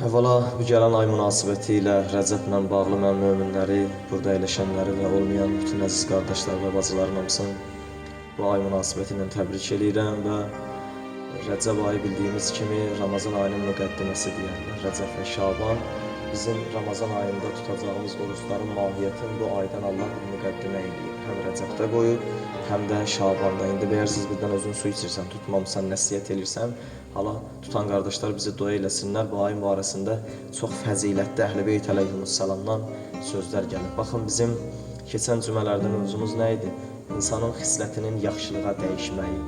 Əvvəla bu gələn ay münasibəti ilə Rəcəblə bağlı mən möminləri, burada əyləşənləri və olmayan bütün əziz qardaşlar və bacıların hamısını bu ay münasibəti ilə təbrik eləyirəm və Rəcəb ayı bildiyimiz kimi Ramazan ayının müqəddiməsi deyərlər. Rəcəb və Şaban bizim Ramazan ayında tutacağımız orucların mahiyyətini bu aydan Allah bir müqəddimə eləyib. Həm Rəcəbdə qoyub, həm də Şabanda. İndi bəyər siz birdən özün su içirsən, tutmamısan, nəsihət eləyirsən, hala tutan qardaşlar bizi dua eləsinlər. Bu ayın barəsində çox fəzilətli Əhl-i Beyt əleyhimussalamdan sözlər gəlib. Baxın, bizim keçən cümələrdə mövzumuz nə idi? İnsanın xislətinin yaxşılığa dəyişməyi.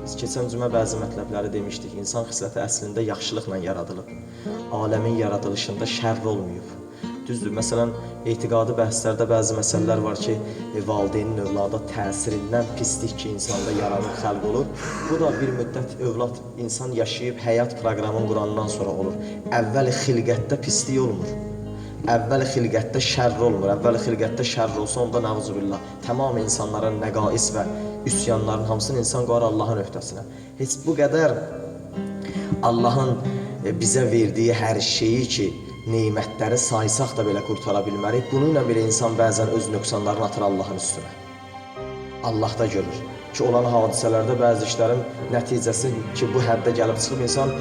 Biz keçən cümə bəzi mətləbləri demişdik. İnsan xisləti əslində yaxşılıqla yaradılıb. Aləmin yaradılışında şərr olmayıb. Düzdür, məsələn, etiqadi bəhslərdə bəzi məsələlər var ki, valideynin övlada təsirindən pislik ki, insanda yaranır, xəlq olur. Bu da bir müddət övlad insan yaşayıb həyat proqramını qurandan sonra olur. Əvvəl xilqətdə pislik olmur. Əvvəl xilqətdə şərr olmur. Əvvəl xilqətdə şərr olsa, onda nəuzubillah tamam insanların nəqais və üsyanların hamısını insan qoyar Allahın öhdəsinə. Heç bu qədər Allahın bizə verdiyi hər şeyi ki, nemətləri saysaq da belə qurtara bilmərik. Bununla belə insan bəzən öz nöqsanlarını atır Allahın üstünə. Allahda görür ki, olan hadisələrdə bəzi işlərin nəticəsi ki, bu həddə gəlib çıxıb insan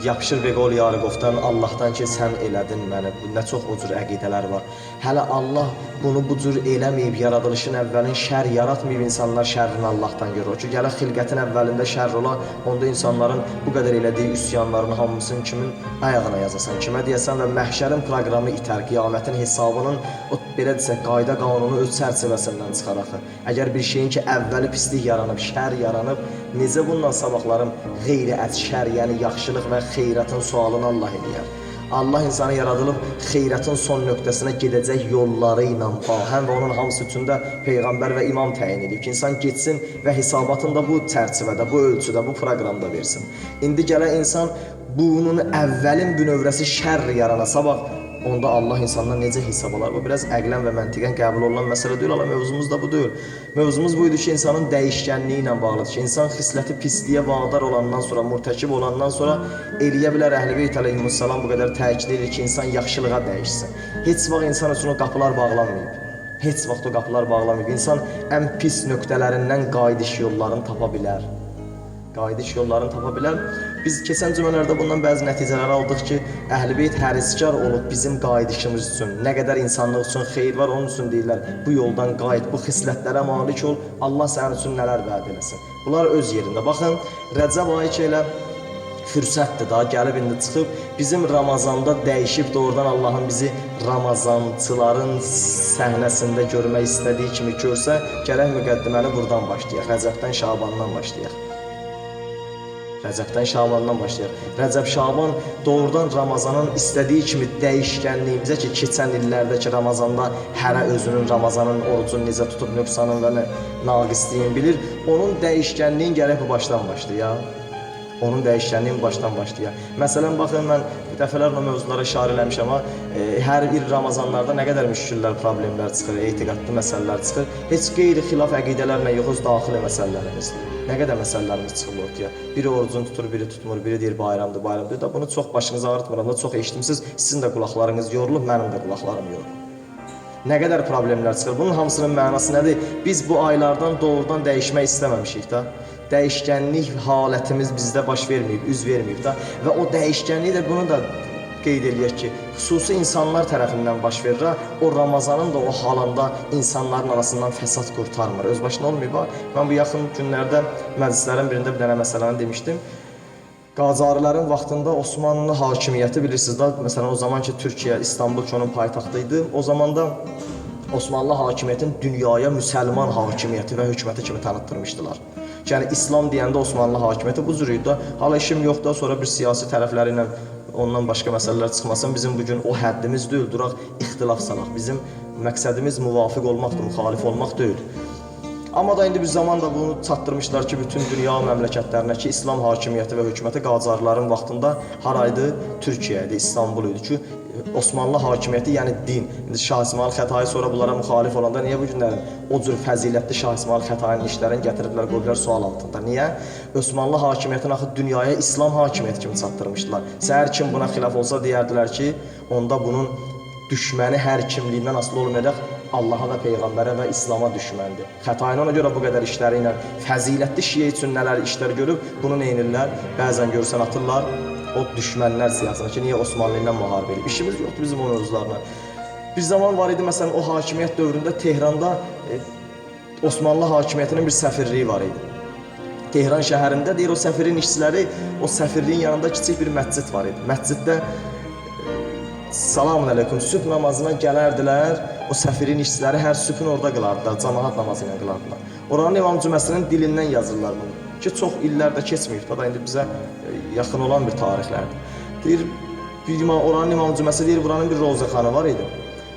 yapışır və qol yarıqovdan Allahdan ki, sən elədin məni. Bu nə çox o cür əqidələr var. Hələ Allah bunu bu cür eləməyib, yaradılışın əvvəlin şər yaratmayıb, insanlar şərrini Allahdan görür. O ki, gələ xilqətin əvvəlində şər ola, onda insanların bu qədər elədiyi üsyanların hamısını kimin ayağına yazasan, kimə deyəsən və məhşərin proqramı itər, qiyamətin hesabının o belə desək, qayda qanunu öz çərçivəsindən çıxar axı. Əgər bir şeyin ki, əvvəli pislik yaranıb, şər yaranıb, necə bundan sabahlarım qeyri-əz şər, yəni yaxşılıq və xeyratın sualını Allah eləyər. Allah insanı yaradılıb xeyratın son nöqtəsinə gedəcək yolları ilə bahəm və onun hamısı üçün də peyğəmbər və imam təyin edib ki, insan getsin və hesabatını da bu çərçivədə, bu ölçüdə, bu proqramda versin. İndi gələ insan bunun əvvəlin bünövrəsi şər yarana sabah onda Allah insandan necə hesab alar? Bu biraz əqlən və məntiqən qəbul olunan məsələ deyil, amma mövzumuz da bu deyil. Mövzumuz bu idi ki, insanın dəyişkənliyi ilə bağlıdır ki, insan xisləti pisliyə vadar olandan sonra, murtəkib olandan sonra eləyə bilər. Əhl-i Beyt əleyhimussalam bu qədər təkid edir ki, insan yaxşılığa dəyişsin. Heç vaxt insan üçün o qapılar bağlanmayıb. Heç vaxt o qapılar bağlanmayıb. İnsan ən pis nöqtələrindən qayıdış yollarını tapa bilər. Qayıdış yollarını tapa bilər. Biz keçən cümələrdə bundan bəzi nəticələr aldıq ki, Əhl-i Beyt həriskar olub bizim qayıdışımız üçün. Nə qədər insanlıq üçün xeyir var, onun üçün deyirlər, bu yoldan qayıt, bu xislətlərə malik ol, Allah sənin üçün nələr vəd eləsin. Bunlar öz yerində. Baxın, Rəcəb ayı ki elə fürsətdir daha gəlib indi çıxıb bizim Ramazanda dəyişib doğrudan Allahın bizi Ramazançıların səhnəsində görmək istədiyi kimi görsə, gərək müqəddiməni buradan başlayaq. Rəcəbdən, Şabandan başlayaq. Rəcəbdən, Şabandan başlayaq. Rəcəb, Şaban doğrudan Ramazanın istədiyi kimi dəyişkənliyimizə ki, keçən illərdə ki, Ramazanda hərə özünün Ramazanın orucunu necə tutub, nöqsanın və naqisliyini bilir. Onun dəyişkənliyin gərək bu başdan başlayaq. Onun dəyişkənliyin başdan başlayaq. Məsələn, baxın, mən dəfələrlə mövzulara işarə eləmişəm, amma hər bir Ramazanlarda nə qədər müşkillər, problemlər çıxır, etiqadlı məsələlər çıxır. Heç qeyri-xilaf əqidələrlə yox, öz daxili məsələlərimiz. Nə qədər məsələlərimiz çıxır ortaya. Biri orucunu tutur, biri tutmur, biri deyir bayramdır, bayramdır. Da bunu çox başınızı ağrıtmıram da, çox eşitmisiniz. Sizin də qulaqlarınız yorulub, mənim də qulaqlarım yorulub. Nə qədər problemlər çıxır. Bunun hamısının mənası nədir? Biz bu aylardan doğrudan dəyişmək istəməmişik də. Dəyişkənlik halətimiz bizdə baş verməyib, üz verməyib də. Və o dəyişkənlik də bunu da qeyd eləyək ki, xüsusi insanlar tərəfindən baş verir. O Ramazanın da o halında insanların arasından fəsad qurtarmır. Öz başına olmayıb. Ha. Mən bu yaxın günlərdə məclislərin birində bir dənə məsələni demişdim. Qacarilərin vaxtında Osmanlı hakimiyyəti bilirsiniz də, məsələn o zaman ki Türkiyə, İstanbul ki onun paytaxtı idi, o zaman da Osmanlı hakimiyyətini dünyaya müsəlman hakimiyyəti və hökuməti kimi tanıtdırmışdılar. Yəni İslam deyəndə Osmanlı hakimiyyəti bu cür idi də. Hala işim yoxdur, sonra bir siyasi tərəfləri ilə ondan başqa məsələlər çıxmasın. Bizim bu gün o həddimiz deyil, duraq ixtilaf salaq. Bizim məqsədimiz müvafiq olmaqdır, müxalif olmaq deyil. Amma da indi bir zaman da bunu çatdırmışlar ki, bütün dünya məmləkətlərinə ki, İslam hakimiyyəti və hökuməti Qacarların vaxtında haraydı? Türkiyə idi, İstanbul idi ki, Osmanlı hakimiyyəti, yəni din. İndi Şah İsmayıl Xətai sonra bunlara müxalif olanda niyə bu günlərin o cür fəzilətli Şah İsmayıl Xətainin işlərini gətiriblər, qoyublar sual altında? Niyə? Osmanlı hakimiyyətini axı dünyaya İslam hakimiyyəti kimi çatdırmışdılar. Səhər kim buna xilaf olsa deyərdilər ki, onda bunun düşməni hər kimliyindən asılı olmayaraq Allaha və Peyğəmbərə və İslama düşməndir. Xətaini ona görə bu qədər işləri ilə fəzilətli şiə üçün nələr işlər görüb, bunu neynirlər? Bəzən görsən atırlar o düşmənlər siyasına ki, niyə Osmanlı ilə müharibə edib? İşimiz yoxdur bizim onun mövzularına. Bir zaman var idi, məsələn, o hakimiyyət dövründə Tehranda Osmanlı hakimiyyətinin bir səfirliyi var idi. Tehran şəhərində deyir, o səfirin işçiləri, o səfirliyin yanında kiçik bir məscid var idi. Məsciddə salam əleykum, sübh namazına gələrdilər, o səfirin işçiləri hər sübhün orada qılardılar, camaat namazı ilə qılardılar. Oranın İmam Cüməsinin dilindən yazırlar bunu ki, çox illər də keçməyib, da indi bizə yaxın olan bir tarixlərdir. Deyir, oranın İmam Cüməsi deyir, buranın bir rozaxanı var idi.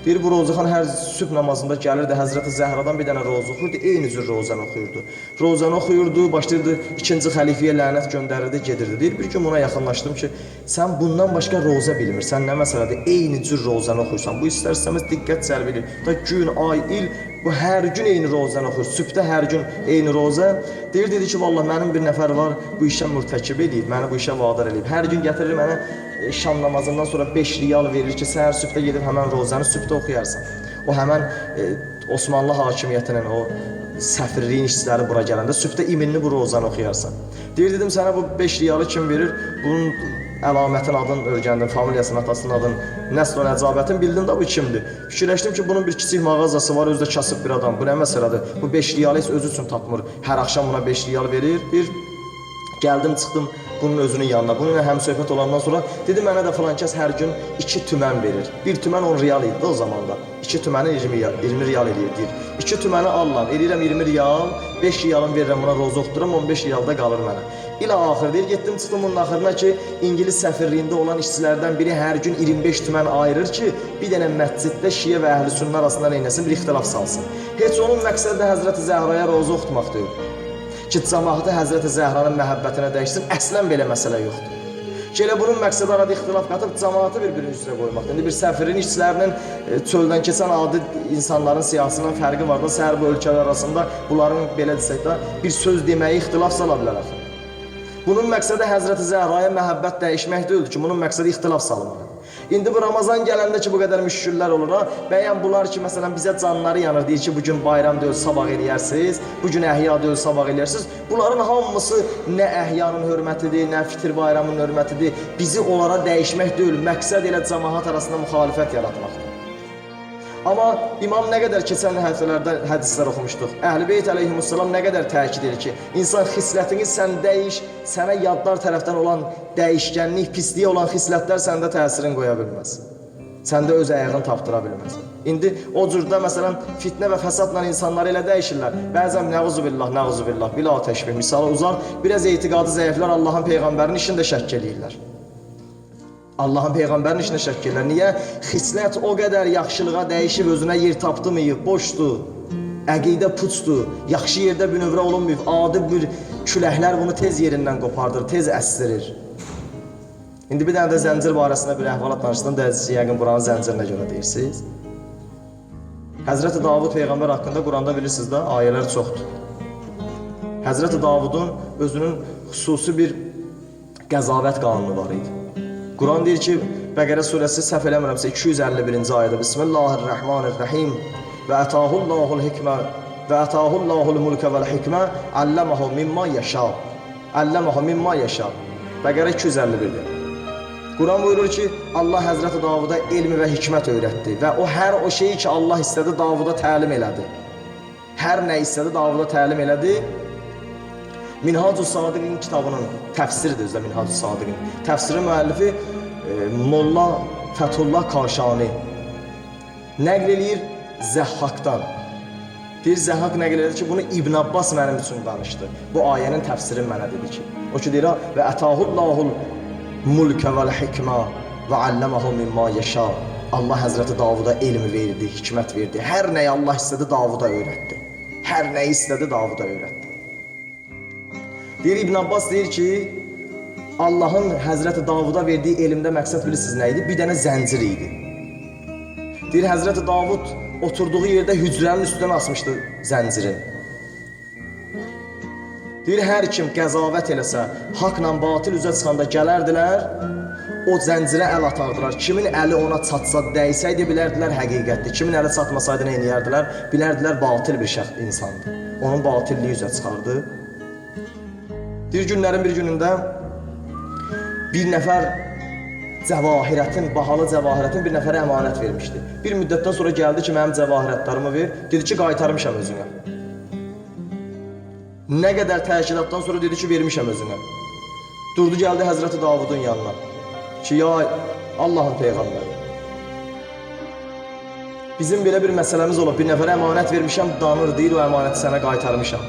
Deyir, bu rozaxan hər sübh namazında gəlirdi, Həzrəti Zəhradan bir dənə roza oxuyurdu, eyni cür rozanı oxuyurdu. Rozanı oxuyurdu, başlayırdı, ikinci xəlifəyə lənət göndərirdi, gedirdi. Deyir, bir gün buna yaxınlaşdım ki, sən bundan başqa roza bilmirsən, nə məsələdir, eyni cür rozanı oxuyursan. Bu istər-istəməz diqqət cəlb edir. Da gün, ay, il, bu hər gün eyni rozanı oxuyur. Sübhdə hər gün eyni roza. Deyir, dedi ki, vallah mənim bir nəfər var, bu işə mürtəkib eləyib, məni bu işə vadar eləyib. Hər gün gətirir mənə şam namazından sonra 5 riyal verir ki, səhər sübhdə gedib həmən rozanı sübhdə oxuyarsan. O həmən Osmanlı hakimiyyətinin o səfirliyin işçiləri bura gələndə sübhdə iminli bu rozanı oxuyarsan. Deyir, dedim, sənə bu 5 riyalı kim verir? Bunun əlamətin adını öyrəndim, familiyasının, atasının adını, nəsl-ı nəcabətini bildim də bu kimdir. Fikirləşdim ki, bunun bir kiçik mağazası var, özü də kasıb bir adam. Bu nə məsələdir? Bu 5 riyalı heç özü üçün tapmır. Hər axşam buna 5 riyal verir. Deyir, gəldim, çıxdım bunun özünün yanına. Bununla həmsöhbət olandan sonra dedi, mənə də filan kəs hər gün 2 tümən verir. Bir tümən 10 riyal idi o zamanda. 2 tüməni 20 riyal eləyir, deyir. 2 tüməni allam, eləyirəm 20 riyal, 5 riyalım verirəm buna roza oxuduram, 15 riyal da qalır mənə. İlə axır deyir, getdim çıxdım bunun axırına ki, İngilis səfirliyində olan işçilərdən biri hər gün 25 tümən ayırır ki, bir dənə məsciddə şiə və əhl-i sünnə arasında neynəsin, bir ixtilaf salsın. Heç onun məqsədi də Həzrəti Zəhraya roza oxutmaq deyil. Ki, cəmaatı Həzrəti Zəhranın məhəbbətinə dəyişsin, əslən belə məsələ yoxdur. Ki, elə bunun məqsədi arada ixtilaf qatıb cəmaatı bir-birinin üstünə qoymaqdır. İndi bir səfirin işçilərinin çöldən keçən adi insanların siyahısından fərqi var da, səhər bu ölkələr arasında bunların, belə desək də, bir söz deməyi ixtilaf sala bilər axı. Bunun məqsədi Həzrəti Zəhraya məhəbbət dəyişmək deyildi ki, bunun məqsədi ixtilaf salmaqdır. İndi bu Ramazan gələndə ki, bu qədər müşküllər olur ha, bəyən bunlar ki, məsələn, bizə canları yanır, deyir ki, bugün bayram deyil, sabah eləyərsiniz, bugün əhya deyil, sabah eləyərsiniz. Bunların hamısı nə əhyanın hörmətidir, nə fitir bayramının hörmətidir. Bizi onlara dəyişmək deyil, məqsəd elə cəmaat arasında müxalifət yaratmaqdır. Amma imam nə qədər keçən həftələrdə hədislər oxumuşduq. Əhl-i Beyt əleyhimussalam nə qədər təkid edir ki, insan xislətini sən dəyiş, sənə yadlar tərəfdən olan dəyişkənlik, pisliyə olan xislətlər səndə təsirini qoya bilməz. Səndə öz ayağını tapdıra bilməz. İndi o cürdə məsələn fitnə və fəsadla insanları elə dəyişirlər. Bəzən nəuzubillah, nəuzubillah, bila təşbih misalı uzar, biraz etiqadı zəiflər Allahın peyğəmbərinin işini də şəkk eləyirlər. Allahın peyğəmbərinin işinə şəkk edirlər. Niyə? Xislət o qədər yaxşılığa dəyişib özünə yer tapdırmayıb, boşdur. Əqidə puçdur. Yaxşı yerdə bünövrə olunmayıb. Adi bir küləklər bunu tez yerindən qopardır, tez əstirir. İndi bir dənə də zəncir barəsində bir əhvalat danışdım. Dəyəcək yəqin buranın zəncirinə görə deyirsiniz. Həzrəti Davud peyğəmbər haqqında Quranda bilirsiniz də ayələr çoxdur. Həzrəti Davudun özünün xüsusi bir qəzavət qanunu var idi. Quran deyir ki, Bəqərə surəsi səhv eləmirəmsə 251-ci ayədə Bismillahirrahmanirrahim və ətəhullahul hikmə və ətəhullahul mulkə vəl hikmə alləməhu mimma yəşa. Alləməhu mimma yəşa. Bəqərə 251-dir. Quran buyurur ki, Allah Həzrəti Davuda elmi və hikmət öyrətdi və o hər o şeyi ki Allah istədi Davuda təlim elədi. Hər nə istədi Davuda təlim elədi. Minhacü Sadiqin kitabının təfsiridir özdə Minhacü Sadiqin. Təfsirin müəllifi Molla Fəthullah Kaşani nəql eləyir Zəhhaqdan. Deyir, Zəhhaq nəql edir ki, bunu İbn Abbas mənim üçün danışdı. Bu ayənin təfsirini mənə dedi ki. O ki deyir, və ətahullahul mulkə vəl hikmə və alləməhu mimma yəşa. Allah Həzrəti Davuda elm verdi, hikmət verdi. Hər nəyi Allah istədi Davuda öyrətdi. Hər nəyi istədi Davuda öyrətdi. Deyir İbn Abbas deyir ki, Allahın Həzrəti Davuda verdiyi elmdə məqsəd bilirsiniz nə idi? Bir dənə zəncir idi. Deyir Həzrəti Davud oturduğu yerdə hücrənin üstündən asmışdı zəncirin. Deyir hər kim qəzavət eləsə, haqla batil üzə çıxanda gələrdilər, o zəncirə əl atardılar. Kimin əli ona çatsa, dəysəydi bilərdilər həqiqətdir. Kimin əli çatmasaydı nə eləyərdilər? Bilərdilər batil bir şəxs insandır. Onun batilliyi üzə çıxardı. Deyir günlərin bir günündə bir nəfər cəvahirətin, bahalı cəvahirətin bir nəfərə əmanət vermişdi. Bir müddətdən sonra gəldi ki, mənim cəvahirətlərimi ver. Dedi ki, qaytarmışam özünə. Nə qədər təkidatdan sonra dedi ki, vermişəm özünə. Durdu gəldi Həzrəti Davudun yanına. Ki, ya Allahın peyğəmbəri. Bizim belə bir məsələmiz olub. Bir nəfərə əmanət vermişəm, danır, deyir, o əmanəti sənə qaytarmışam.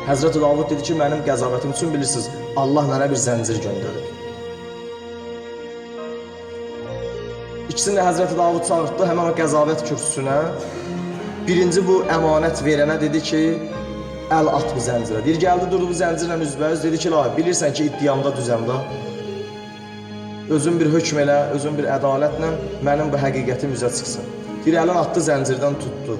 Həzrəti Davud dedi ki, mənim qəzavətim üçün bilirsiniz, Allah mənə bir zəncir göndərib. İkisini də Həzrəti Davud çağırtdı həmən o qəzavət kürsüsünə. Birinci bu əmanət verənə dedi ki, əl at bu zəncirə. Deyir, gəldi durdu bu zəncirlə üzbəüz, dedi ki, la, bilirsən ki, iddiamda düzəm da. Özün bir hökm elə, özün bir ədalətlə mənim bu həqiqətim üzə çıxsın. Deyir, əlin atdı zəncirdən tutdu.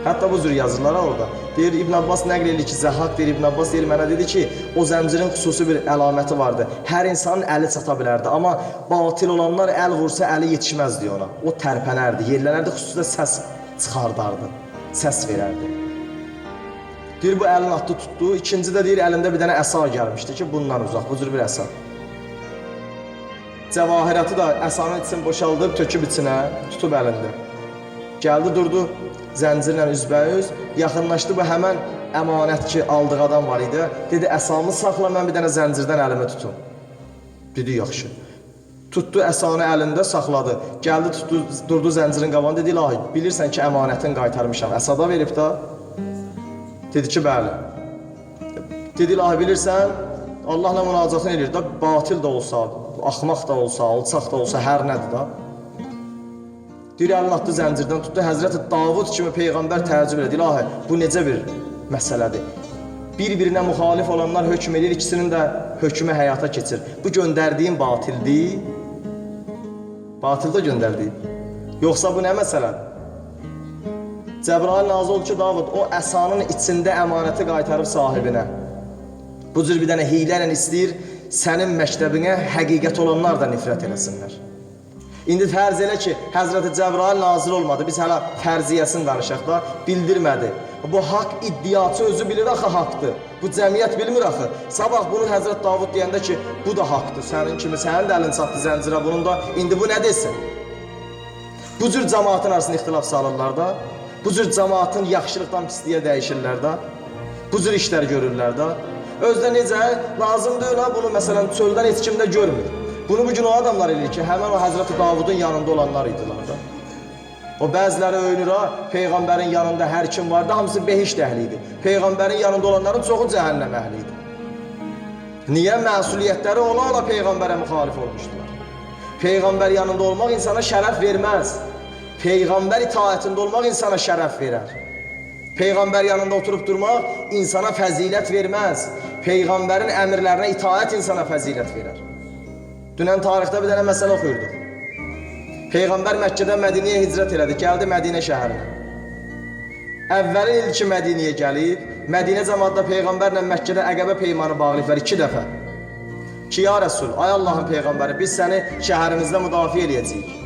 Hətta bu cür yazırlar orada. Deyir, İbn Abbas nəql eləyir ki, Zəhaq deyir, İbn Abbas deyir, mənə dedi ki, o zəncirin xüsusi bir əlaməti vardı. Hər insanın əli çata bilərdi, amma batil olanlar əl vursa əli yetişməzdi ona. O tərpənərdi, yerlənərdi, xüsusilə səs çıxardardı, səs verərdi. Deyir, bu əlin atdı, tutdu. İkinci də deyir, əlində bir dənə əsa gəlmişdi ki, bundan uzaq, bu cür bir əsa. Cəvahirəti də əsanın içini boşaldıb, töküb içinə, tutub əlində. Gəldi, durdu zəncirlə üzbəüz, yaxınlaşdı bu həmən əmanət ki, aldığı adam var idi. Dedi, əsamı saxla, mən bir dənə zəncirdən əlimi tutum. Dedi, yaxşı. Tutdu əsanı əlində, saxladı. Gəldi, tutdu, durdu zəncirin qabağında, dedi, ilahi, bilirsən ki, əmanətin qaytarmışam. Əsada verib da. Dedi ki, bəli. Dedi, ilahi, bilirsən, Allahla münacatını eləyir da, batil də olsa, axmaq da olsa, alçaq da olsa, hər nədir da. Deyir, əlini atdı zəncirdən tutdu. Həzrəti Davud kimi peyğəmbər təəccüb elədi. İlahi, bu necə bir məsələdir? Bir-birinə müxalif olanlar hökm eləyir, ikisinin də hökmü həyata keçir. Bu göndərdiyin batildir. Batil də göndərdiyin. Yoxsa bu nə məsələdir? Cəbrail nazil oldu ki, Davud, o əsanın içində əmanəti qaytarıb sahibinə. Bu cür bir dənə hiylə ilə istəyir, sənin məktəbinə həqiqət olanlar da nifrət eləsinlər. İndi fərz elə ki, Həzrəti Cəbrail nazil olmadı. Biz hələ fərziyyəsini danışaq da, bildirmədi. Bu haqq iddiaçı özü bilir axı haqdır. Bu cəmiyyət bilmir axı. Sabah bunu Həzrət Davud deyəndə ki, bu da haqdır. Sənin kimi, sənin də əlin çatdı zəncirə bunun da. İndi bu nə desin? Bu cür cəmaatın arasında ixtilaf salırlar da. Bu cür cəmaatın yaxşılıqdan pisliyə dəyişirlər də. Bu cür işlər görürlər də. Özdə necə? Lazım deyil ha bunu məsələn çöldən heç kim də görmür. Bunu bu gün o adamlar eləyir ki, həmən o Həzrəti Davudun yanında olanlar idilər da. O bəziləri öyünür ha, Peyğəmbərin yanında hər kim vardı, hamısı behişt əhli idi. Peyğəmbərin yanında olanların çoxu cəhənnəm əhli idi. Niyə? Məsuliyyətləri ola-ola Peyğəmbərə müxalif olmuşdular. Peyğəmbər yanında olmaq insana şərəf verməz. Peyğəmbər itaətində olmaq insana şərəf verər. Peyğəmbər yanında oturub durmaq insana fəzilət verməz. Peyğəmbərin əmrlərinə itaət insana fəzilət verər. Dünən tarixdə bir dənə məsələ oxuyurduq. Peyğəmbər Məkkədən Mədinəyə hicrət elədi, gəldi Mədinə şəhərinə. Əvvəlin il ki Mədinəyə gəlib, Mədinə cəmaatda Peyğəmbərlə Məkkədə Əqəbə peymanı bağlayıblar 2 dəfə. Ki, ya Rəsul, ay Allahın Peyğəmbəri, biz səni şəhərimizdə müdafiə eləyəcəyik.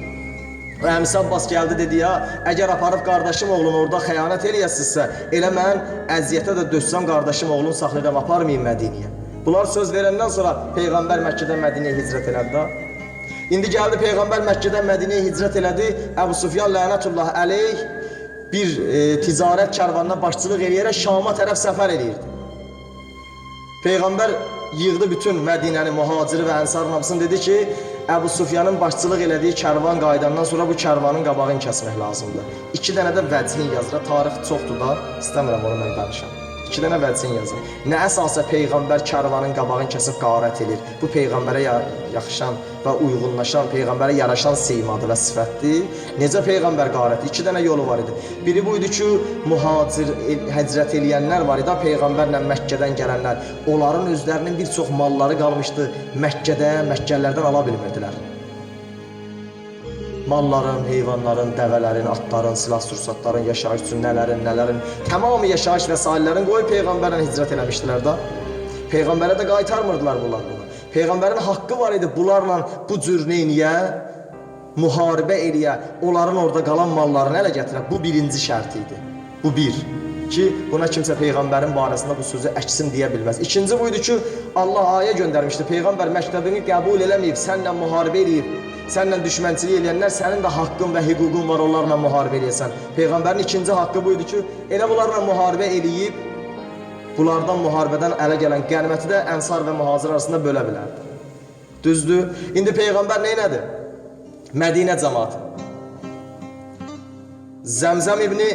Və əmisi Abbas gəldi, dedi ya, əgər aparıb qardaşım oğlunu orada xəyanət eləyəsinizsə, elə mən əziyyətə də döşsəm qardaşım oğlunu saxlayıram, aparmayayım Mədinəyə. Bunlar söz verəndən sonra Peyğəmbər Məkkədən Mədinəyə hicrət elədi da. İndi gəldi Peyğəmbər Məkkədən Mədinəyə hicrət elədi. Əbu Sufyan lənətullah əleyh bir ticarət kərvanına başçılıq eləyərək Şama tərəf səfər eləyirdi. Peyğəmbər yığdı bütün Mədinəni, mühaciri və ənsarın hamısını, dedi ki, Əbu Sufyanın başçılıq elədiyi kərvan qayıdandan sonra bu kərvanın qabağını kəsmək lazımdır. 2 dənə də vəcihin yazır. Tarix çoxdur da, istəmirəm onu mən danışam. İki dənə vəchin yazın. Nə əsasə peyğəmbər kərvanın qabağını kəsib qarət edir? Bu peyğəmbərə yaxşan və uyğunlaşan, peyğəmbərə yaraşan simadır və sifətdir. Necə peyğəmbər qarət? İki dənə yolu var idi. Biri bu idi ki, mühacir hicrət eləyənlər var idi, peyğəmbərlə Məkkədən gələnlər. Onların özlərinin bir çox malları qalmışdı Məkkədə, Məkkəlilərdən ala bilmirdilər. Malların, heyvanların, dəvələrin, atların, silah-sursatların, yaşayış üçün nələrin, nələrin, tamamı yaşayış vəsaitlərin qoyub peyğəmbərlə hicrət eləmişdilər da. Peyğəmbərə də qaytarmırdılar bunlar bunu. Peyğəmbərin haqqı var idi bunlarla bu cür neyniyə? Müharibə eləyə, onların orada qalan mallarını ələ gətirə. Bu birinci şərti idi. Bu bir. Ki buna kimsə peyğəmbərin barəsində bu sözü əksin deyə bilməz. İkinci bu idi ki, Allah ayə göndərmişdi. Peyğəmbər məktəbini qəbul eləməyib, sənlə müharibə eləyib, sənlə düşmənçilik eləyənlər, sənin də haqqın və hüququn var onlarla müharibə eləyəsən. Peyğəmbərin ikinci haqqı bu idi ki, elə bunlarla müharibə eləyib, bunlardan müharibədən ələ gələn qəniməti də ənsar və mühacir arasında bölə bilərdi. Düzdür? İndi peyğəmbər nə elədi? Mədinə cəmaatı. Zəmzəm ibni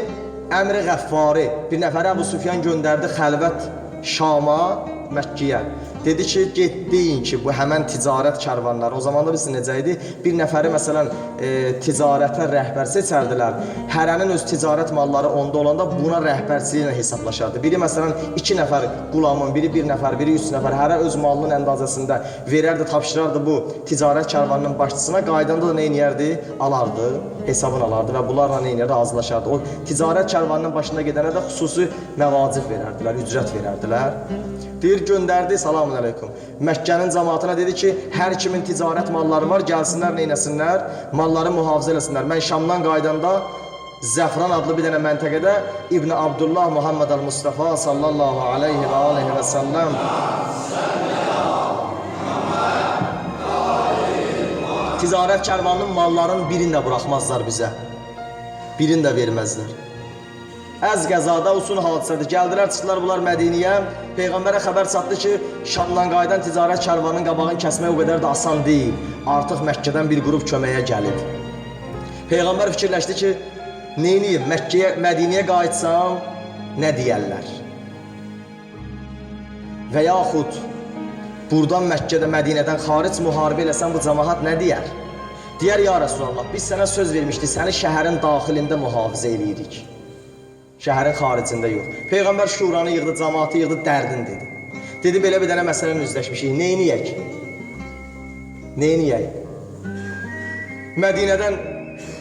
Əmri Qəffari bir nəfəri Əbu Süfyan göndərdi xəlvət Şama, Məkkəyə. Dedi ki, get deyin ki, bu həmən ticarət kərvanları. O zaman da bilirsin necə idi? Bir nəfəri məsələn ticarətə rəhbər seçərdilər. Hərənin öz ticarət malları onda olanda buna rəhbərçiliklə hesablaşardı. Biri məsələn 2 nəfər qulamın, biri 1 nəfər, biri 3 nəfər, hərə öz malının əndazəsində verərdi, tapşırardı bu ticarət kərvanının başçısına. Qaydanda da nə eləyərdi? Alardı, hesabını alardı və bunlarla nə eləyərdi? Razılaşardı. O ticarət kərvanının başında gedənə də xüsusi məvacib verərdilər, ücrət verərdilər. Deyir, göndərdi, salamun əleykum. Məkkənin cəmaatına dedi ki, hər kimin ticarət malları var, gəlsinlər, neynəsinlər, malları mühafizə eləsinlər. Mən Şamdan qaydanda Zəfran adlı bir dənə məntəqədə İbn Abdullah Muhammed al-Mustafa sallallahu aleyhi və aleyhi və səlləm ticarət kərvanının mallarının birini də buraxmazlar bizə. Birini də verməzlər. Əz qəzada usun hadisədir. Gəldilər, çıxdılar bunlar Mədiniyə. Peyğəmbərə xəbər çatdı ki, Şamdan qayıdan ticarət kərvanının qabağını kəsmək o qədər də asan deyil. Artıq Məkkədən bir qrup köməyə gəlib. Peyğəmbər fikirləşdi ki, neyniyim, Məkkəyə, Mədiniyə qayıtsam, nə deyərlər? Və yaxud buradan Məkkədə, Mədinədən xaric müharibə eləsən bu cəmaat nə deyər? Deyər, ya Rəsulallah, biz sənə söz vermişdik, səni şəhərin daxilində mühafizə eləyirik. Şəhərin xaricində yox. Peyğəmbər şuranı yığdı, cəmaatı yığdı, dərdin dedi. Dedi, belə bir dənə məsələnin üzləşmişik. Neyniyək? Neyniyək? Mədinədən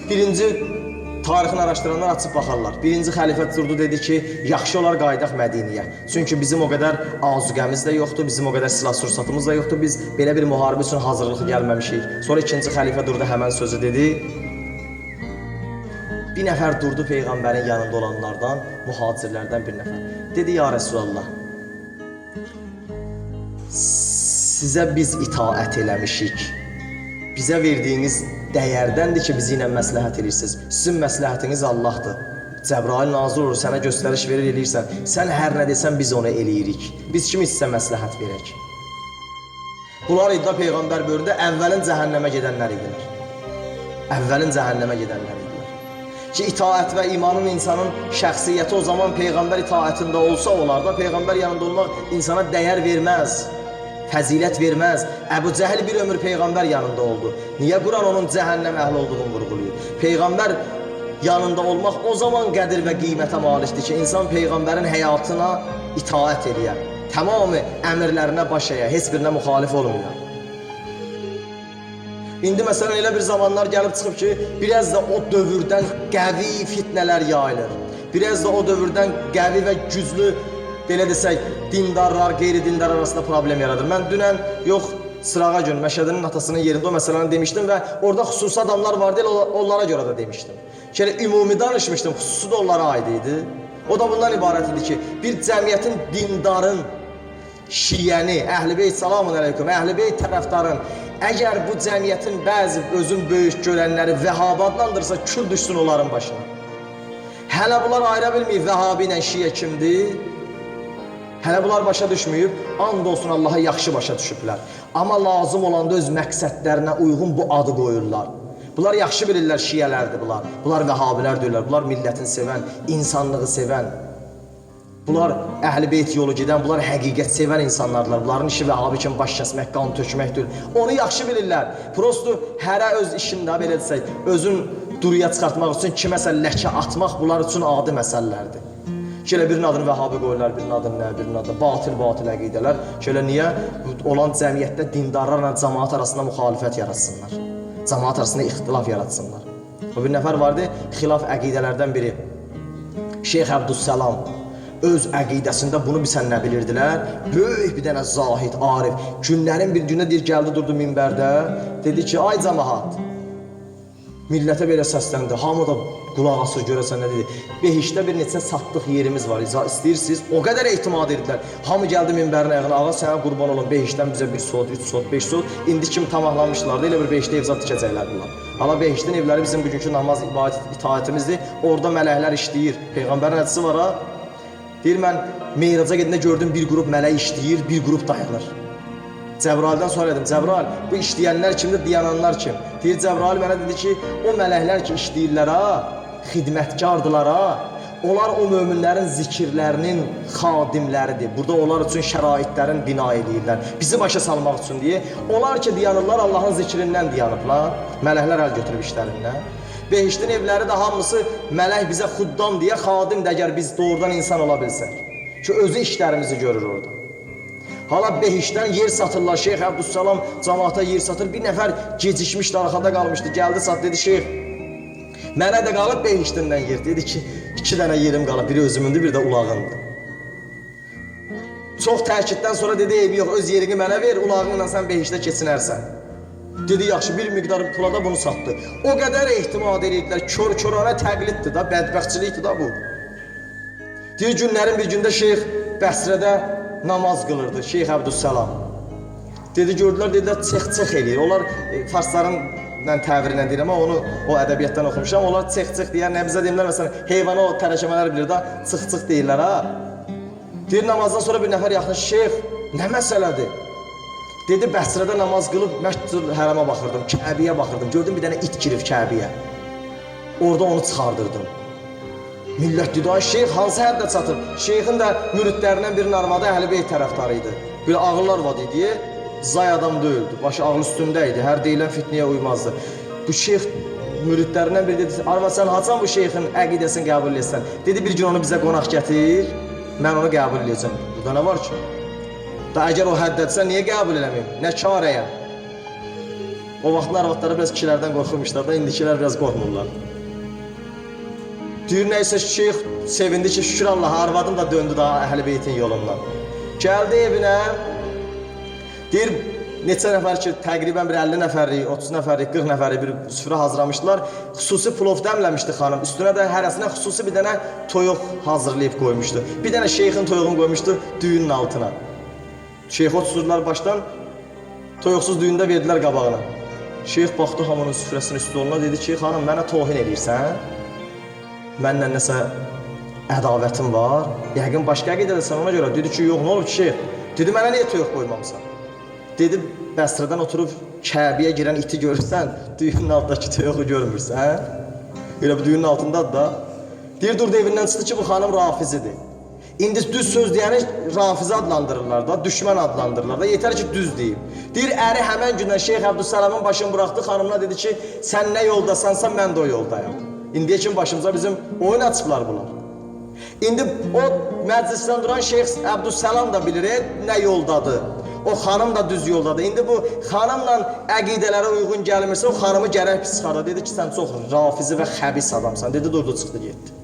birinci tarixini araşdıranlar açıb baxarlar. Birinci xəlifə durdu, dedi ki, yaxşı olar qayıdaq Mədiniyə. Çünki bizim o qədər azuqəmiz də yoxdur, bizim o qədər silah-sursatımız da yoxdur. Biz belə bir müharibə üçün hazırlıqlı gəlməmişik. Sonra ikinci xəlifə durdu, həmən sözü dedi. Bir nəfər durdu peyğəmbərin yanında olanlardan, mühacirlərdən bir nəfər. Dedi, ya Rəsulallah, sizə biz itaət eləmişik. Bizə verdiyiniz dəyərdəndir ki, bizi ilə məsləhət edirsiniz. Sizin məsləhətiniz Allahdır. Cəbrail nazil olur, sənə göstəriş verir, eləyirsən. Sən hər nə desən, biz onu eləyirik. Biz kimi sizə məsləhət verək? Bunlar iddia peyğəmbər bölündə əvvəlin cəhənnəmə gedənlər idilər. Əvvəlin cəhənnəmə gedənlər idilər. Ki, itaət və imanın insanın şəxsiyyəti o zaman peyğəmbər itaətində olsa olar da, peyğəmbər yanında olmaq insana dəyər verməz, fəzilət verməz. Əbu Cəhil bir ömür peyğəmbər yanında oldu. Niyə Quran onun cəhənnəm əhli olduğunu vurğulayır? Peyğəmbər yanında olmaq o zaman qədir və qiymətə malikdir ki, insan peyğəmbərin həyatına itaət eləyə, tamamı əmrlərinə baş əyə, heç birinə müxalif olmuyor. İndi məsələn elə bir zamanlar gəlib çıxıb ki, biraz da o dövrdən qəvi fitnələr yayılır. Biraz da o dövrdən qəvi və güclü, belə desək, dindarlar, qeyri-dindar arasında problem yaradır. Mən dünən, yox, sırağa gün Məşədinin atasının yerində o məsələni demişdim və orada xüsusi adamlar vardı, elə onlara görə də demişdim. Ki, elə ümumi danışmışdım, xüsusi də onlara aid idi. O da bundan ibarət idi ki, bir cəmiyyətin dindarın, şiəni, Əhl-i Beyt, salamun əleykum, Əhl-i Beyt tərəfdarın, əgər bu cəmiyyətin bəzi özün böyük görənləri Vəhabi adlandırırsa, kül düşsün onların başına. Hələ bunlar ayıra bilməyib Vəhabi ilə şiə kimdir? Hələ bunlar başa düşməyib, and olsun Allaha yaxşı başa düşüblər. Amma lazım olanda öz məqsədlərinə uyğun bu adı qoyurlar. Bunlar yaxşı bilirlər şiələrdir bunlar. Bunlar Vəhabilər deyirlər. Bunlar millətin sevən, insanlığı sevən. Bunlar əhl-i beyt yolu gedən, bunlar həqiqət sevən insanlardılar. Bunların işi Vəhabi kimi baş kəsmək, qan tökmək deyil. Onu yaxşı bilirlər. Prosto hərə öz işində belə desək, özün duruya çıxartmaq üçün kiməsə ləkə atmaq bunlar üçün adi məsələlərdir. Ki elə birinin adını Vəhabi qoyurlar, birinin adını nə, birinin adını batil əqidələr. Ki elə niyə olan cəmiyyətdə dindarlarla cəmaət arasında müxalifət yaratsınlar. Cəmaət arasında ixtilaf yaratsınlar. O bir nəfər vardı, xilaf əqidələrdən biri. Şeyx Əbdüssalam öz əqidəsində bunu bilsən nə bilirdilər? Böyük bir dənə zahid, arif. Günlərin bir gündə deyir, gəldi durdu minbərdə, dedi ki, ay cəmaat, millətə belə səsləndi. Hamı da qulaq asır görəsən nə dedi. Behişdə bir neçə satdıq yerimiz var. İstəyirsiniz? O qədər etimad edirdilər. Hamı gəldi minbərin ayağına. Ağa sənə qurban olum. Behişdən bizə 1 sot, 3 sot, 5 sot. İndi kim tamahlanmışlardı, elə bir behişdə ev zad tikəcəklər bunlar. Hala behiştin evləri bizim bugünkü namaz, ibadət, itaətimizdir. Orada mələklər işləyir. Peyğəmbərin hədisi var ha. Deyir mən Meyraca gedəndə gördüm bir qrup mələk işləyir, bir qrup dayanır. Cəbraildən sual edim. Cəbrail, bu işləyənlər kimdir, dayananlar kim? Deyir Cəbrail mənə dedi ki, o mələklər ki işləyirlər ha, xidmətkardılar ha. Onlar o möminlərin zikirlərinin xadimləridir. Burada onlar üçün şəraitlərin bina eləyirlər. Bizi başa salmaq üçün deyə. Onlar ki dayanırlar Allahın zikrindən dayanıblar. Mələklər əl götürüb işlərindən. Behiştin evləri də hamısı mələk bizə xuddam deyə xadim də əgər biz doğrudan insan ola bilsək. Ki özü işlərimizi görür orada. Hala behişdən yer satırlar. Şeyx Əbdüssalam camaata yer satır. Bir nəfər gecikmişdi, arxada qalmışdı. Gəldi sat, dedi şeyx, mənə də qalıb behiştindən yer. Dedi ki, 2 dənə yerim qalıb. Biri özümündür, bir də ulağındır. Çox təkiddən sonra dedi, eybi yox, öz yerini mənə ver, ulağınla sən behişdə keçinərsən. Dedi, yaxşı, bir miqdar pula da bunu satdı. O qədər ehtimad edirdilər, kör-körənə təqliddir da, bədbəxtçilikdir da bu. Deyir, günlərin bir gündə şeyx Bəsrədə namaz qılırdı, Şeyx Əbdüssalam. Dedi, gördülər, dedilər, cex-cex eləyir. Onlar farsların mən təvirinə deyirəm, amma onu o ədəbiyyatdan oxumuşam. Onlar cex-cex deyər, nə bizə deyirlər, məsələn, heyvana o tərəşəmələr bilir da, çıx-çıx deyirlər ha. Deyir, namazdan sonra bir nəfər yaxınlaşır, şeyx, nə məsələdir? Dedi, Bəsrədə namaz qılıb Məscid-ül Hərama baxırdım, Kəbəyə baxırdım. Gördüm bir dənə it girib Kəbəyə. Orada onu çıxardırdım. Millət dedi, ay şeyx hansı həddə çatır? Şeyxin də müridlərindən birinin arvadı Əhl-i Beyt tərəfdarı idi. Bir ağıllı arvadı idi, zay adam deyildi. Başı ağlı üstündə idi, hər deyilən fitnəyə uymazdı. Bu şeyx müridlərindən biri dedi, arvad sən haçan bu şeyxin əqidəsini qəbul etsən? Dedi, bir gün onu bizə qonaq gətir, mən onu qəbul edəcəm. Burada nə var ki? Da əgər o həddədirsə, niyə qəbul eləməyim? Nə çarəyəm? O vaxtın arvadları biraz kişilərdən qorxurmuşlar da, indikilər biraz qorxmurlar. Deyir, nəysə şeyx sevindi ki, şükür Allaha, arvadım da döndü daha Əhl-i Beytin yolundan. Gəldi evinə, deyir, neçə nəfər ki, təqribən bir 50 nəfərlik, 30 nəfərlik, 40 nəfərlik bir süfrə hazırlamışdılar. Xüsusi plov dəmləmişdi xanım. Üstünə də hərəsinə xüsusi bir dənə toyuq hazırlayıb qoymuşdu. Bir dənə şeyxin toyuğunu qoymuşdu düyünün altına. Şeyxi oturdular başdan, toyuqsuz düyündə verdilər qabağına. Şeyx baxdı hamının süfrəsinin stoluna, dedi ki, xanım, mənə tohin eləyirsən? Mənlə nəsə ədavətim var? Yəqin başqa əqidədəsən ona görə. Dedi ki, yox, nə olub ki, şeyx? Dedi, mənə niyə toyuq qoymamısan? Dedi, Bəsrədən oturub Kəbəyə girən iti görürsən, düyünün altındakı toyuğu görmürsən. Elə bu düyünün altındadır da. Deyir, durdu evindən çıxdı ki, bu xanım rafizidir. İndi düz söz deyəni rafizə adlandırırlar da, düşmən adlandırırlar da. Yetər ki, düz deyim. Deyir, əri həmən gündən Şeyx Əbdüssalamın başını buraxdı, xanımına dedi ki, sən nə yoldasansa, mən də o yoldayam. İndiyə kimi başımıza bizim oyun açıblar bunlar. İndi o məclisdən duran Şeyx Əbdüssalam da bilir, nə yoldadır. O xanım da düz yoldadır. İndi bu xanımla əqidələrə uyğun gəlmirsə, o xanımı gərək pis çıxarda. Dedi ki, sən çox rafizi və xəbis adamsan. Dedi, durdu, çıxdı, getdi.